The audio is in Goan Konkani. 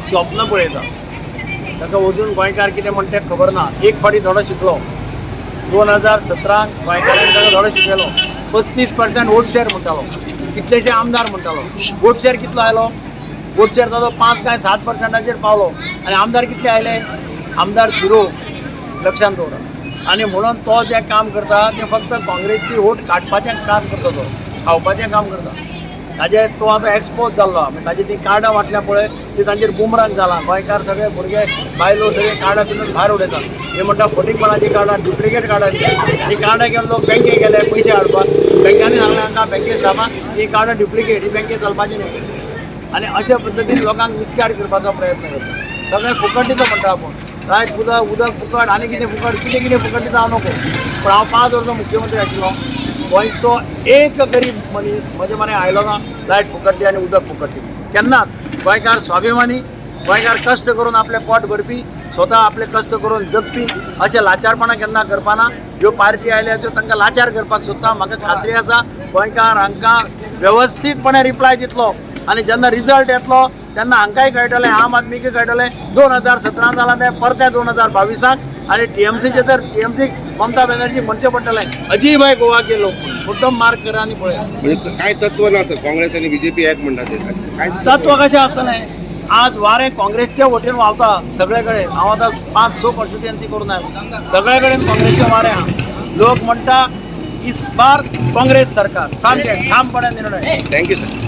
स्वप्न पळयता. ताका अजून गोंयकार कितें म्हणटा तें खबर ना. एक फावटी धडो शिकलो, 2017 गोंयकारांनी ताका धडो शिकयलो. 35% वोट शेअर म्हणटालो, कितलेशे आमदार म्हणटालो. वोट शेअर कितलो आयलो? वोट शेअर ताजो 5 काय 7%चेर पावलो आनी आमदार कितले आयले? आमदार झिरो. लक्षांत दवरा. आनी म्हणून तो जें काम करता तें फक्त काँग्रेसची वोट काडपाचें काम करता, तो खावपाचें काम करता. ताजे तो आतां एक्सपोज जाल्लो आहा. ताजी ती कार्डां वांटल्या पळय, ती तांचेर बुमरांग जाला. गोंयकार सगळे भुरगे, बायलो सगळे कार्डां पिनून भायर उडयतात. हे म्हणटा फटींगपणाची कार्डां, डुप्लिकेट कार्डां. ही कार्डां घेवन लोक बँकेक गेले पयशे हाडपाक. बँकांनी सांगलें हांकां, बँकेत स्टाफान, ही कार्डां डुप्लिकेट, ही बँकेत चलपाची न्हय. आनी अशा पद्दतीन लोकांक मिसगायड करपाचो प्रयत्न करता. सगळें फुकट दिता म्हणटा आपूण, लायट उदक, उदक फुकट आनी कितें फुकट, कितें कितें फुकट दिता हांव नको. पूण हांव 5 वर्सां मुख्यमंत्री आशिल्लो, गोंयचो एक गरीब मनीस म्हजे मरे आयलो ना लायट फुकट दी आनी उदक फुकट दी केन्नाच. गोंयकार स्वाभिमानी, गोंयकार कश्ट करून आपलें पोट भरपी, स्वता आपले कश्ट करून जगपी. अशें लाचारपणां केन्ना करपाना. ज्यो पार्टी आयल्या त्यो तांकां लाचार करपाक सोदता. म्हाका खात्री आसा, गोंयकार हांकां वेवस्थीतपणे रिप्लाय दितलो आनी जेन्ना रिजल्ट येतलो तेन्ना हांकांय कळटलें, आम आदमीकय कळटलें. 2017 जालां तें परतें 2022 आनी टीएमसीचे तर टीएमसी ममता बॅनर्जी म्हणचें पडटलें, अजीब आहे गोवा के लोक. मुद्दम मार्क करा आनी पळया. म्हणजे काय तत्व ना तर काँग्रेस आणि बीजेपी एक म्हणटा ते काय? तत्व कशें आसतलें? आज वारें काँग्रेसच्या वटेन व्हांवता सगळे कडेन. हांव आतां 5-6 कॉन्स्टिट्युएन्सी करून आयलो, सगळे कडेन काँग्रेसचें वारें आहा. लोक म्हणटा, इस बार काँग्रेस सरकार. सामकें ठामपणे निर्णय. Thank you sir.